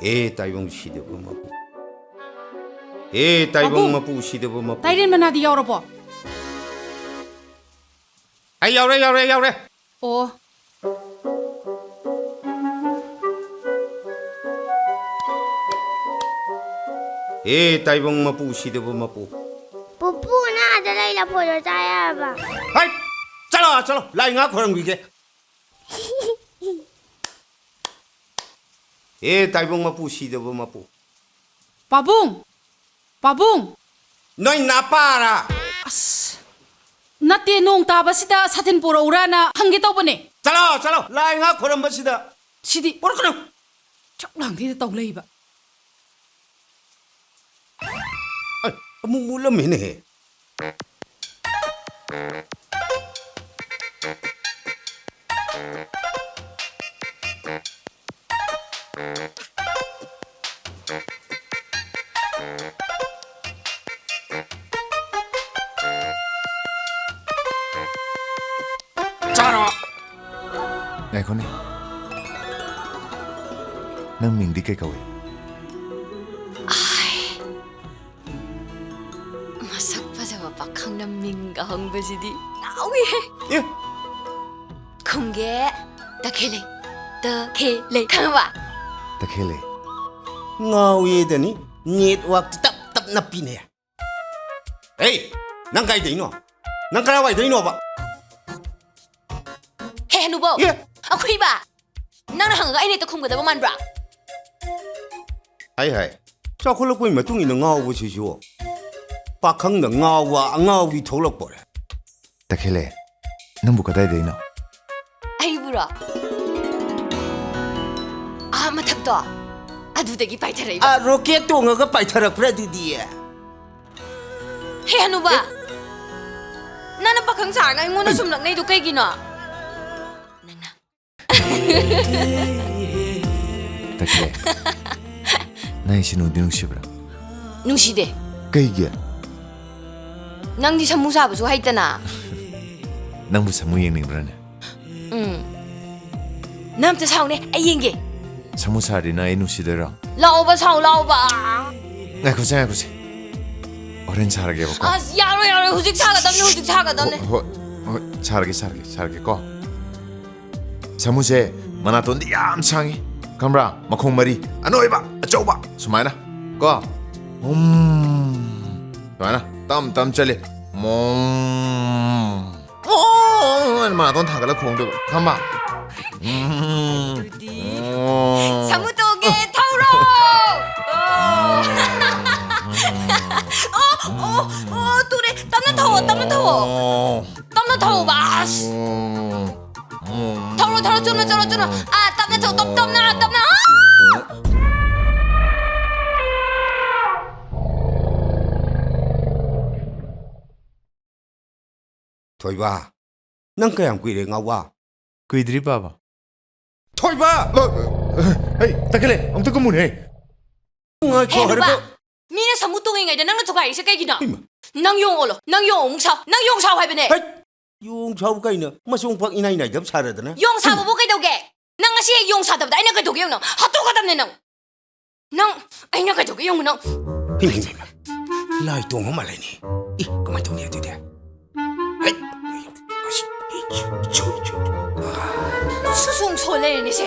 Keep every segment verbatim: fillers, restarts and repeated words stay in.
ꯍꯦ ꯇꯥꯏꯕꯪ ꯁꯤꯗꯕ ꯃꯄꯨ, ꯍꯦ ꯇꯥꯏꯕꯪ ꯄꯥꯕꯨꯡ! ꯃꯄꯨ ꯁꯤꯗꯕ ꯃꯄꯨ꯫ ꯇꯥꯏꯔꯦꯟ ꯃꯅꯥꯗꯤ ꯌꯥꯎꯔꯕꯣ? ꯑꯩ ꯌꯥꯎꯔꯦ, ꯌꯥꯎꯔꯦ, ꯌꯥꯎꯔꯦ꯫ ꯑꯣ꯫ ꯍꯦ ꯇꯥꯏꯕꯪ ꯃꯄꯨ ꯁꯤꯗꯕ ꯃꯄꯨ꯫ ꯄꯨꯄꯨ, ꯅꯪ ꯑꯥꯗ ꯂꯩ ꯂꯐꯣꯏꯗꯣ ꯆꯥ ꯌꯥꯔꯕ? ꯍꯩꯠ! ꯆꯠꯂꯣ, ꯆꯠꯂꯣ, ꯂꯥꯏ ꯉꯥ ꯈꯣꯏꯔꯝꯈꯤꯒꯦ꯫ ꯍꯦ ꯇꯥꯏꯕꯪ ꯃꯄꯨ ꯁꯤꯗꯕ ꯃꯄꯨ꯫ ꯄꯥꯕꯨꯡ! ꯄꯥꯕꯨꯡ! ꯅꯣꯏ ꯅꯥꯄꯥꯔꯥ? ꯑꯁ! ꯅꯠꯇꯦ, ꯅꯣꯡ ꯇꯥꯕꯁꯤꯗ ꯁꯥꯇꯤꯟ ꯄꯨꯔꯛꯎꯔꯥꯅ ꯍꯪꯒꯦ ꯇꯧꯕꯅꯦ꯫ ꯆꯠꯂꯣ, ꯆꯠꯂꯣ, ꯂꯥꯏ ꯉꯥ ꯈꯣꯏꯔꯝꯕꯁꯤꯗ꯫ ꯁꯤꯗꯤ ꯄꯨꯔꯛꯀꯅꯨ꯫ ꯆꯥꯛ ꯂꯥꯡꯗꯦꯗ ꯇꯧ ꯂꯩꯕ꯫ ꯑꯩ, ꯑꯃꯨꯛ ꯃꯨꯠꯂꯝꯃꯦꯅꯦꯍꯦ꯫ ꯆꯥꯔꯣ꯫ ꯉꯥꯏꯈꯣꯅꯦ꯫ ꯅꯪ ꯃꯤꯡꯗꯤ ꯀꯩ ꯀꯧꯏ? ꯑꯥꯏ, ꯃꯁꯛ ꯐꯖꯕ ꯄꯥꯈꯪꯅ ꯃꯤꯡꯒ ꯍꯪꯕꯁꯤꯗꯤ ꯉꯥꯎꯏꯍꯦ꯫ ꯑꯦ? ꯈꯨꯝꯒꯦ, ꯇꯈꯦꯜꯂꯩ, ꯇꯈꯦꯜꯂꯩ, ꯈꯪꯉꯕ? ꯇꯈꯦꯜꯂꯩ꯫ ꯉꯥꯎꯏꯗꯅꯤ, network ꯇꯞ ꯇꯞ ꯅꯞꯄꯤꯅꯦ꯫ ꯑꯦ, ꯅꯪ ꯀꯥꯏꯗꯩꯅꯣ? ꯅꯪ ꯀꯔꯥꯏꯋꯥꯏꯗꯩꯅꯣꯕ? ꯍꯦ, ꯍꯅꯨꯕꯧ! ꯑꯦ? ꯑꯩꯈꯣꯏꯕ! ꯅꯪꯅ ꯍꯪꯉꯒ ꯑꯩꯅ ꯍꯦꯛꯇ ꯈꯨꯝꯒꯗꯕ ꯃꯥꯟꯕ꯭ꯔꯥ? ꯍꯥꯏ ꯍꯥꯏ, ꯆꯥꯎꯈꯠꯂꯛꯄꯒꯤ ꯃꯇꯨꯡ ꯏꯟꯅ ꯉꯥꯎꯕꯁꯤꯁꯨ ꯄꯥꯈꯪꯗ ꯉꯥꯎꯕ ꯑꯉꯥꯎꯕꯤ ꯊꯣꯛꯂꯛꯄꯣꯔꯦ꯫ ꯇꯈꯦꯜꯂꯩ, ꯅꯪꯕꯨ ꯀꯗꯥꯏꯗꯩꯅꯣ? ꯑꯩꯕꯨꯔꯣ? ꯑꯥ, ꯃꯊꯛꯇꯣ, ꯑꯗꯨꯗꯒꯤ ꯄꯥꯏꯊꯔꯛꯏꯕ꯫ ꯑꯥ, rocket ꯇꯣꯡꯉꯒ ꯄꯥꯏꯊꯔꯛꯄ꯭ꯔꯥ ꯑꯗꯨꯗꯤ? ꯍꯦ, ꯍꯅꯨꯕ! ꯑꯦ? ꯅꯪꯅ ꯄꯥꯈꯪ ꯁꯥꯔꯒ ꯑꯩꯉꯣꯟꯗ ꯑꯩ ꯁꯨꯝ ꯂꯛꯅꯩꯗꯣ ꯀꯩꯒꯤꯅꯣ? ꯅꯪꯅ꯫ ꯇꯈꯦꯜꯂꯩ, ꯅꯪ ꯑꯩꯁꯦ ꯅꯨꯡꯗꯤ ꯅꯨꯡꯁꯤꯕ꯭ꯔꯥ? ꯅꯨꯡꯁꯤꯗꯦ꯫ ꯀꯩꯒꯤ? ꯅꯪꯗꯤ ꯁꯃꯨ ꯁꯥꯕꯁꯨ ꯍꯩꯇꯅ꯫ ꯅꯪꯕꯨ ꯁꯃꯨ ꯌꯦꯡꯅꯤꯡꯕ꯭ꯔꯥꯅꯦ? ꯎꯝ꯫ ꯅꯪ ꯑꯝꯇ ꯁꯥꯎꯅꯦ, ꯑꯩ ꯌꯦꯡꯒꯦ꯫ ꯁꯥꯃꯨ ꯁꯥꯔꯗꯤ ꯅꯪ ꯑꯩ ꯅꯨꯡꯁꯤꯗꯣꯏꯔꯣ? ꯂꯥꯛꯑꯣꯕ, ꯁꯥꯎ, ꯂꯥꯛꯑꯣꯕ꯫ ꯉꯥꯏꯈꯣꯁꯦ, ꯉꯥꯏꯈꯣꯁꯦ꯫ ꯍꯣꯔꯦꯟ ꯁꯥꯔꯒꯦꯕꯀꯣ꯫ ꯑꯁ, ꯌꯥꯔꯣꯏ, ꯌꯥꯔꯣꯏ, ꯍꯧꯖꯤꯛ ꯁꯥꯒꯗꯕꯅꯤ, ꯍꯧꯖꯤꯛ ꯁꯥꯒꯗꯕꯅꯤ꯫ ꯍꯣ-, ꯍꯣꯏ, ꯍꯣꯏ, ꯁꯥꯔꯒꯦ, ꯁꯥꯔꯒꯦ, ꯁꯥꯔꯒꯦꯀꯣ꯫ ꯁꯥꯃꯨꯁꯦ ꯃꯅꯥꯇꯣꯟꯗꯤ ꯌꯥꯝ ꯁꯥꯡꯉꯤ, ꯈꯪꯕ꯭ꯔꯥ? ꯃꯈꯣꯡ ꯃꯔꯤ, ꯑꯅꯣꯏꯕ, ꯑꯆꯧꯕ, ꯁꯨꯃꯥꯏꯅ ꯀꯣ꯫ ꯎꯝ, ꯁꯨꯃꯥꯏꯅ ꯇꯝ ꯇꯝ ꯆꯠꯂꯤ꯫ ꯃꯣꯡ꯫ ꯑꯣ, ꯃꯅꯥꯇꯣꯟ ꯊꯥꯡꯒꯠꯂ ꯈꯣꯡꯗꯣꯏꯕ, ꯈꯪꯕ? ꯎꯝ꯫ ꯑꯗꯨꯗꯤ ꯑꯣ꯫ ꯁꯥꯃꯨ ꯇꯣꯡꯒꯦ, ꯊꯧꯔꯣ! ꯑꯣ꯫ ꯑꯣ, ꯑꯣ, ꯑꯣ, ꯇꯨꯔꯦ꯫ ꯇꯞꯅ ꯊꯧꯑꯣ, ꯇꯞꯅ ꯊꯧꯑꯣ꯫ ꯑꯣ꯫ ꯇꯞꯅ ꯊꯧꯑꯣꯕ, ꯑꯁ꯫ ꯎꯝ꯫ ꯊꯧꯔꯣ, ꯊꯧꯔꯣ, ꯆꯨꯝꯅ ꯆꯠꯂꯣ, ꯆꯨꯝꯅ꯫ ꯑꯥ, ꯇꯞꯅ ꯊꯧ, ꯇꯞ-, ꯇꯞꯅ, ꯇꯞꯅ꯫ ꯑꯥ! ꯊꯣꯏꯕ, ꯅꯪ ꯀꯌꯥꯝ ꯀꯨꯏꯔꯦ ꯉꯥꯎꯕ? ꯀꯨꯏꯗ꯭ꯔꯤ, ꯄꯥꯕ꯫ ꯊꯣꯏꯕ! ꯍꯩ, ꯇꯛꯈꯠꯂꯦ, ꯑꯃꯨꯛꯇ ꯀꯨꯝꯃꯨꯅꯦ꯫ ꯉꯥꯏꯈꯣ ꯍꯦ, ꯅꯨꯄꯥ! ꯍꯥꯏꯔꯒ꯫ ꯃꯤꯅ ꯁꯥꯃꯨ ꯇꯣꯡꯉꯤꯉꯩꯗ ꯅꯪꯅ ꯊꯨꯒꯥꯏꯔꯤꯁꯦ ꯀꯩꯒꯤꯅꯣ? ꯏꯃꯥ! ꯅꯪ ꯌꯣꯡ ꯑꯣꯜꯂꯣ, ꯅꯪ ꯌꯣꯡ ꯑꯃꯨꯛ ꯁꯥꯎ, ꯅꯪ ꯌꯣꯡ ꯁꯥꯎ ꯍꯥꯏꯕꯅꯦ! ꯍꯩꯠ! ꯌꯣꯡ ꯁꯥꯎ ꯀꯩꯅꯣ? ꯃꯆꯣꯡ ꯄꯥꯛ ꯏꯅꯥꯏ ꯅꯥꯏꯗꯕ ꯁꯥꯔꯗꯅ꯫ ꯌꯣꯡ ꯁꯥꯕꯕꯨ ꯀꯩꯗꯧꯒꯦ? ꯅꯪ ꯉꯁꯤ ꯍꯦꯛ ꯌꯣꯡ ꯁꯥꯗꯕꯗ ꯑꯩꯅ ꯀꯩꯗꯧꯒꯦ ꯌꯦꯡꯉꯨ ꯅꯪ? ꯍꯥꯠꯇꯣꯛꯀꯗꯕꯅꯦ ꯅꯪ! ꯅꯪ, ꯑꯩꯅ ꯀꯩꯗꯧꯒꯦ ꯌꯦꯡꯉꯨ ꯅꯪ? ꯏꯃꯥ, ꯏꯃꯥ, ꯏꯃꯥ꯫ ꯂꯥꯏ ꯇꯣꯡꯕ ꯃꯥꯜꯂꯦꯅꯦ꯫ ꯏ, ꯀꯃꯥꯏ ꯇꯧꯅꯤ ꯑꯗꯨꯗꯤ? ꯍꯩꯠ! ꯑꯁ, ꯏ, ꯆꯨ, ꯆꯨ, ꯆꯨ꯫ ꯁꯨꯁꯨꯡ ꯁꯣ ꯂꯩꯔꯦꯅꯦ ꯁꯦ꯫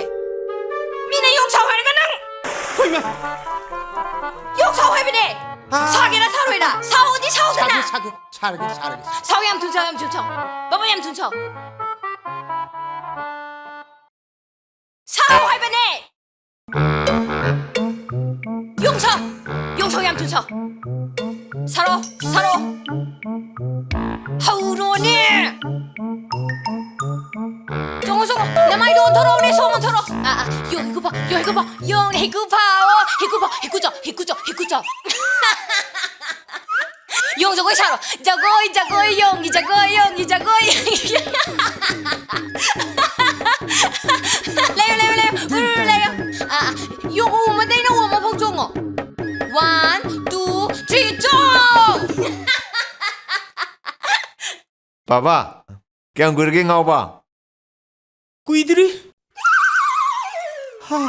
ꯃꯤꯅ ꯌꯣꯡ ꯁꯥꯎ ꯍꯥꯏꯔꯒ ꯅꯪ! ꯍꯣꯏꯃ! ꯌꯣꯡ ꯁꯥꯎ ꯍꯥꯏꯕꯅꯦ! ꯑꯥ꯫ ꯁꯥꯒꯦꯔꯥ ꯁꯥꯔꯣꯏꯔꯥ? ꯁꯥꯎꯑꯣꯗꯤ ꯁꯥꯎꯗꯅ! ꯁꯥꯒꯦ, ꯁꯥꯒꯦ, ꯁꯥꯔꯒꯦ, ꯁꯥꯔꯒꯦ, ꯁꯥꯔꯒꯦ꯫ ꯁꯥꯎ ꯌꯥꯝ ꯊꯨꯅ ꯁꯥꯎ, ꯌꯥꯝ ꯊꯨꯅ ꯁꯥꯎ꯫ ꯕꯕꯥ ꯌꯥꯝ ꯊꯨꯅ ꯁꯥꯎ꯫ ꯁꯥꯎ ꯍꯥꯏꯕꯅꯦ! ꯌꯣꯡ ꯁꯥꯎ! ꯌꯣꯡ ꯁꯥꯎ ꯌꯥꯝ ꯊꯨꯅ ꯁꯥꯎ꯫ ꯁꯥꯔꯣ, ꯁꯥꯔꯣ꯫ ꯍꯧꯔꯣꯅꯦ! ꯆꯣꯡꯉꯣ, ꯆꯣꯡꯉꯣ꯫ ꯅꯃꯥꯏꯗꯣ ꯑꯣꯟꯊꯣꯔꯛꯑꯣꯅꯦ, ꯁꯣꯝ ꯑꯣꯟꯊꯣꯔꯛꯑꯣ꯫ ꯑꯥ, ꯑꯥ, ꯌꯣꯡ ꯍꯩꯀꯨ ꯐꯥꯎ, ꯌꯣꯡ ꯍꯩꯀꯨ ꯐꯥꯎ, ꯌꯣꯡ ꯍꯩꯀꯨ ꯐꯥꯎ, ꯍꯩꯀꯨ ꯆꯥꯎ, ꯍꯩꯀꯨ ꯆꯥꯎ, ꯍꯩꯀꯨ ꯆꯥꯎ꯫ ꯌꯣꯡ ꯖꯒꯣꯏ ꯁꯥꯔꯣ꯫ ꯖꯒꯣꯏ, ꯖꯒꯣꯏ, ꯌꯣꯡꯒꯤ ꯖꯒꯣꯏ, ꯌꯣꯡꯒꯤ ꯖꯒꯣꯏ꯫ ꯂꯩꯌꯣ, ꯂꯩꯌꯣ, ꯂꯩꯌꯣ꯫ ꯎꯔꯨ, ꯂꯩꯌꯣ꯫ ꯑꯥ, ꯑꯥ, ꯌꯣꯡ ꯎ ꯑꯃꯗꯩꯅ ꯎ ꯑꯃꯐꯥꯎ ꯆꯣꯡꯉꯣ꯫ One, two, three, ꯆꯣꯡ! ꯕꯥꯕꯥ, ꯀꯌꯥꯝ ꯀꯨꯏꯔꯒꯦ ꯉꯥꯎꯕ? ꯀꯨꯏꯗ꯭ꯔꯤ꯫ ꯍꯥ꯫